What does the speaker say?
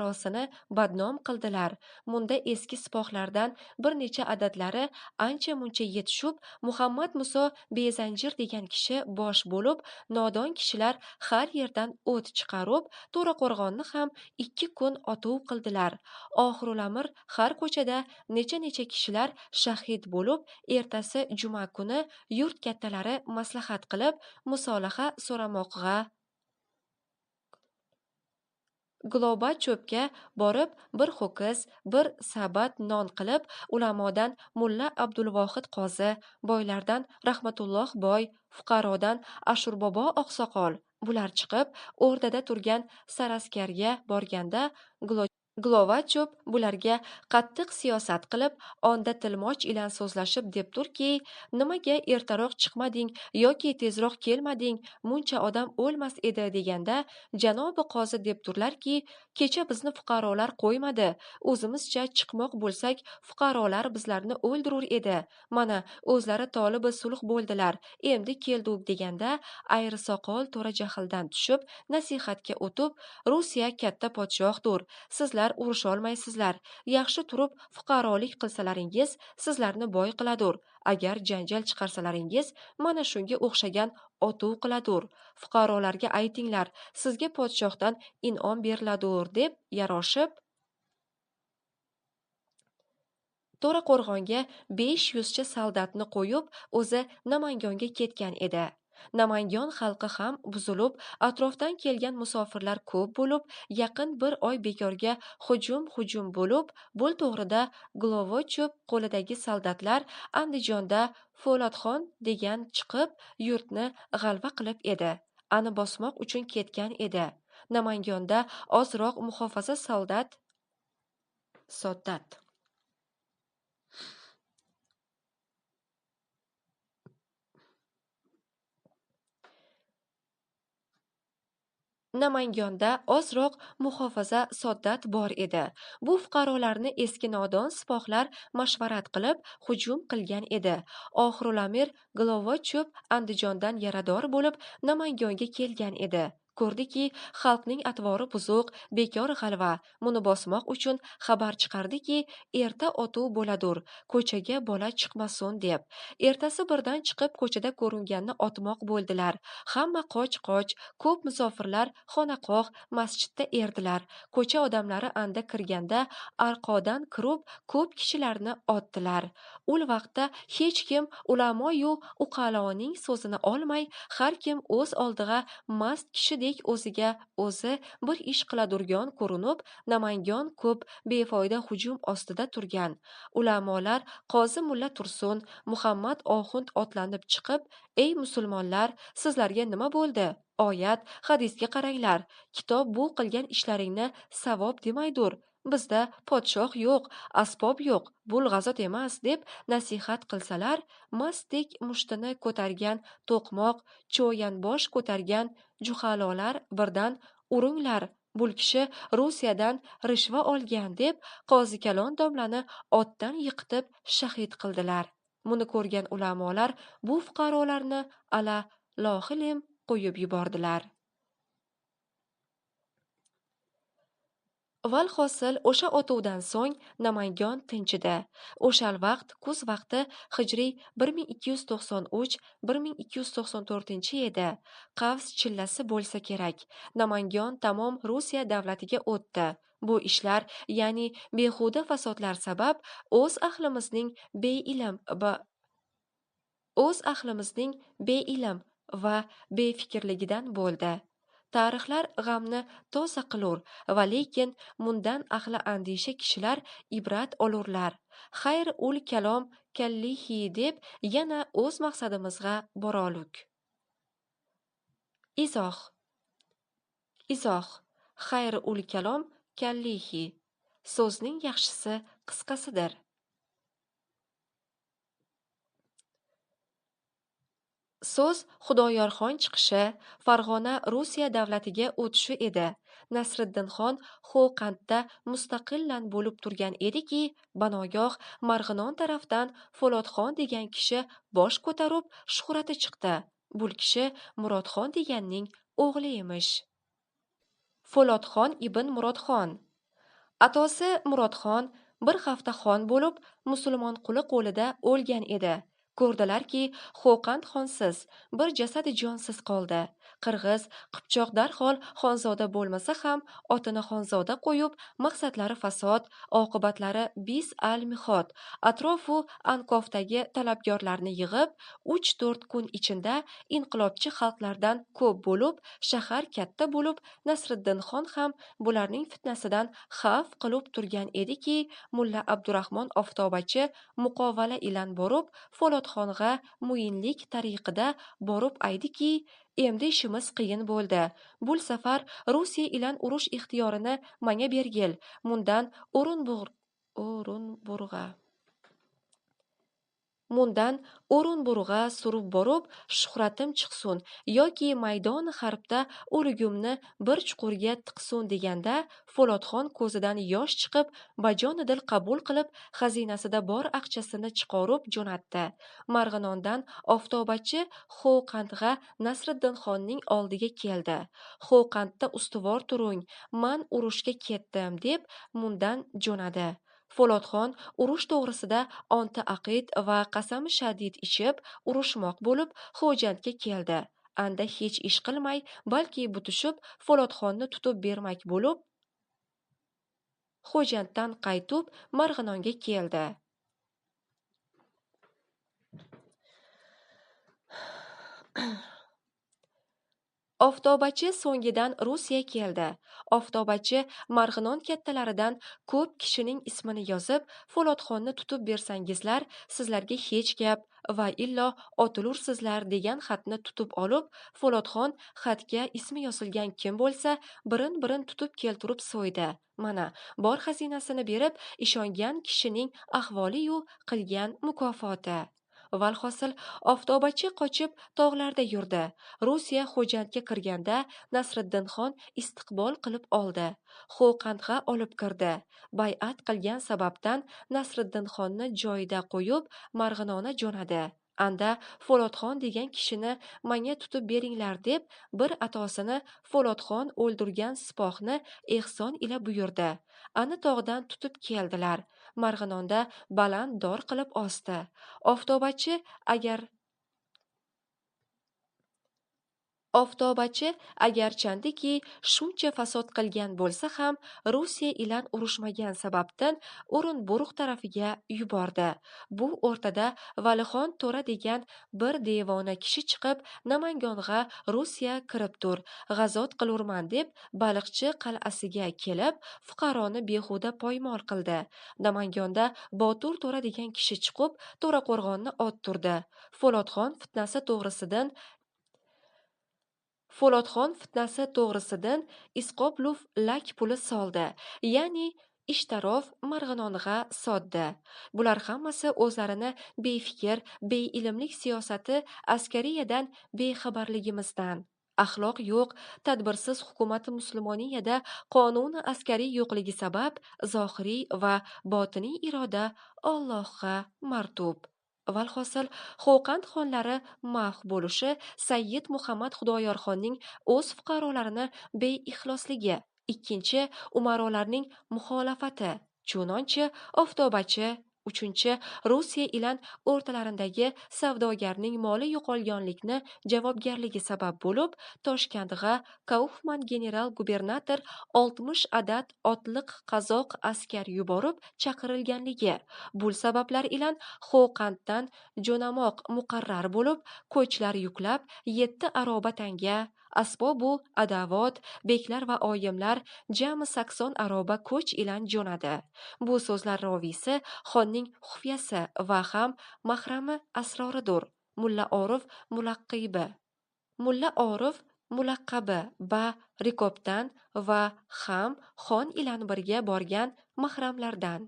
Fuqarosini badnom qildilar. Munda eski sipohlardan bir necha adadlari ancha-muncha yetishib, Muhammad Muso Bezanjir degan kishi bosh bo'lib, nodon kishilar har yerdan o't chiqarib, To'raqo'rg'onni ham 2 kun otuv qildilar. Oxirulamr har ko'chada necha-necha kishilar shahid bo'lib, ertasi juma kuni yurt kattalari maslahat qilib, musolaha so'ramoqqa Globacho'pga borib, bir ho'kiz, bir sabat non qilib, ulamodan Mulla Abdulvohid qozi, boylardan Rahmatulloh boy, fuqarodan Ashurbobo oqsoqol bular chiqib, o'rtada turgan saraskarga borganda Glovachop bularga qattiq siyosat qilib, onda tilmoch ilan so'zlashib debturki, nimaga ertaroq chiqmading yoki tezroq kelmading, muncha odam o'lmas edi deganda, janobi qozi debturlarki, kecha bizni fuqarolar qo'ymadi, o'zimizcha chiqmoq bo'lsak, fuqarolar bizlarni o'ldirur edi. Mana o'zlari tolibi sulh bo'ldilar, endi keldik deganda, ayrisoqol to'ra jahldan tushib, nasihatga o'tib, Rusiya katta podshohdir, sizlar urusholmaysizlar, yaxshi turib fuqarolik qilsalaringiz sizlarni boy qiladur, agar janjal chiqarsalaringiz mana shunga o'xshagan otuv qiladur, fuqarolarga aytinglar, sizga podshohdan in'om beriladur deb yaroshib, To'raqo'rg'onga 500 cha soldatni qo'yib, o'zi Namangonga ketgan edi. Namangan xalqi ham buzilib, atrofdan kelgan musofirlar ko'p bo'lib, yaqin bir oy bekorga hujum-hujum bo'lib, bu to'g'rida Glovochop qo'lidagi soldatlar Andijonda Fo'latxon degan chiqib, yurtni g'alva qilib edi. Ani bosmoq uchun ketgan edi. Namangonda ozroq muhofaza soldat soddat. Namangonda ozroq muhofaza soddat bor edi. Bu fuqarolarni eski nodon sipohlar mashvarat qilib, hujum qilgan edi. Oxirulamir Glovochop Andijondan yarador bo'lib, Namangonga kelgan edi. Ko'rdiki, xalqning atvori buzuq, bekor g'alva. Buni bosmoq uchun xabar chiqardiki, erta otuv bo'ladur, ko'chaga bola chiqmasin deb. Ertasi birdan chiqib ko'chada ko'ringanni otmoq bo'ldilar. Hamma qoch-qoch, ko'p musofirlar xonaqoh, masjidda erdilar. Ko'cha odamlari anda kirganda arqodan kirib, ko'p kishilarni otdilar. Ul vaqtda hech kim ulamoyu uqaloning so'zini olmay, har kim o'z oldig'a mast kishidek o'ziga o'zi bir ish qiladurgan ko'rinib, Namangan ko'p befoyda hujum ostida turgan. Ulamolar Qozi Mulla Tursun, Muhammad Oxund otlanib chiqib, ey musulmonlar, sizlarga nima bo'ldi? Oyat, hadisga qaranglar. Kitob bu qilgan ishlaringni savob demaydur. Bizda podshoh yo'q, asbob yo'q, bul g'azot emas deb nasihat qilsalar, mastdek mushtini ko'targan to'qmoq, cho'yanbosh ko'targan juhalolar birdan uringlar, bul kishi Rusiyadan rishva olgan deb Qozi Kalon domlani otdan yiqitib shahid qildilar. Buni ko'rgan ulamolar bu fuqarolarni ala lohilim qo'yib yubordilar. Valhosil o'sha otuvdan so'ng Namangan tinchidi. O'shal vaqt kuz vaqti hijriy 1293-1294 edi. Qavs chillasi bo'lsa kerak. Namangan tamom Rusiya davlatiga o'tdi. Bu ishlar, ya'ni behuda fasodlar sabab o'z ahlimizning beilm va befikrligidan bo'ldi. Tarixlar g'amni toza qilur va lekin mundan ahli andisha kishilar ibrat olurlar. Xayr ul kalom kallihi deb yana o'z maqsadimizga boroluk. Izoh. Izoh. Xayr ul kalom kallihi. So'zning yaxshisi qisqasidir. So'z Xudoyorxon chiqishi, Farg'ona Rusiya davlatiga o'tishi edi. Nasriddinxon Xo'qandda mustaqillan bo'lib turgan ediki, banogoh Marg'inon tarafdan Fo'lodxon degan kishi bosh ko'tarib shuhrati chiqdi. Bu kishi Murodxon deganning o'g'li emish. Fo'lodxon ibn Murodxon. Atosi Murodxon bir hafta xon bo'lib, musulmon quli qo'lida o'lgan edi. Ko'rdilarki, Xo'qand xonsiz, bir jasadi jonsiz qoldi. Qirg'iz, Qipchoq darhol xonzoda bo'lmasa ham, otini xonzoda qo'yib, maqsadlari fasod, oqibatlari bis al-mihot, atrofu ankofdagi talabgorlarni yig'ib, 3-4 kun ichinda inqilobchi xalqlardan ko'p bo'lib, shahar katta bo'lib, Nasriddin xon ham bularning fitnasidan xavf qilib turgan ediki, Mulla Abdurahmon Oftobachi muqovala ilan borib, Fo'lodxonga muyinlik tariqida borib aydiki, endi ishimiz qiyin bo'ldi. Bu safar Rusiya ilan urush ixtiyorini menga bergil. Mundan O'rinburg'a surib borib, shuhratim chiqsin yoki maydon harbda o'ligimni bir chuqurga tiqsin deganda Fo'lodxon ko'zidan yosh chiqib, bajonidil qabul qilib, xazinasida bor aqchasini chiqarib jo'natdi. Marg'inondan Oftobachi Xo'qandga Nasriddin xonning oldiga keldi. Xo'qandda ustuvor turing, man urushga ketdim deb mundan jo'nadi. Fo'lodxon urush to'g'risida onti aqid va qasami shadid ichib, urushmoq bo'lib Xo'jandga keldi. Anda hech ish qilmay, balki butishib Fo'lodxonni tutib bermak bo'lib, Xo'janddan qaytib Marg'inonga keldi. Oftobachi so'ngidan Rusiya keldi. Oftobachi Marg'inon kattalaridan ko'p kishining ismini yozib, Fo'lodxonni tutib bersangizlar, sizlarga hech gap va illo otilursizlar degan xatni tutib olib, Fo'lodxon xatga ismi yozilgan kim bo'lsa, birin-birin tutib keltirib so'ydi. Mana, bor xazinasini berib, ishongan kishining ahvoli-yu qilgan mukofoti. Valhosil, Oftobachi qochib tog'larda yurdi. Rusiya Xo'jandga kirganda Nasriddin xon istiqbol qilib oldi. Xo'qandga olib kirdi. Bay'at qilgan sababdan Nasriddin xonni joyida qo'yib, Marg'inona jo'nadi. Anda Fo'lodxon degan kishini menga tutib beringlar deb bir atosini Fo'lodxon o'ldirgan sipohni ehson ila buyurdi. Ani tog'dan tutib keldilar. Marg'inonda baland dor qilib osdi. Oftobachi agarchandiki shuncha fasod qilgan bo'lsa ham, Rusiya ilan urushmagan sababdan O'rinburg tarafiga yubordi. Bu o'rtada Valixon To'ra degan bir devona kishi chiqib, Namanganga Rusiya kirib tur, g'azot qilurman deb Baliqchi qal'asiga kelib, fuqaroni behuda poymol qildi. Namangonda Botur To'ra degan kishi chiqib, To'raqo'rg'onni ottirdi. Fo'lodxon fitnasi to'g'risidan Isqoblov lak puli soldi, ya'ni Ishtarov Marg'inonga sotdi. Bular hammasi o'zlarini befikr, beilmlik siyosati askariyadan bexabarligimizdan. Axloq yo'q, tadbirsiz hukumati musulmoniyada qonuni askariy yo'qligi sabab zohiriy va botiniy iroda Allohga martub. Valhosil, Xo'qand xonlari mahv bo'lishi Sayyid Muhammad Xudoyorxonning o'z fuqarolarini beixlosligi, ikkinchi umarolarning muxolafati, chunonchi Oftobachi, uchinchi Rusiya ilan o'rtalarindagi savdogarning moli yo'qolganlikni javobgarligi sabab bo'lib, Toshkentga Kaufman general gubernator 60 adad otliq qozoq askar yuborib chaqirilganligi, bu sabablar ilan Xo'qanddan jo'namoq muqarrar bo'lib, ko'chlar yuklab 7 aroba tanga, asbobu adavot, beklar va oyimlar jami 80 aroba ko'ch ilan jo'nadi. Bu so'zlar roviysi xonning xufiyasi va ham mahrami asroridir. Mulla Orif mulaqqabi ba Rikobdan va ham xon ilan birga borgan mahramlardan.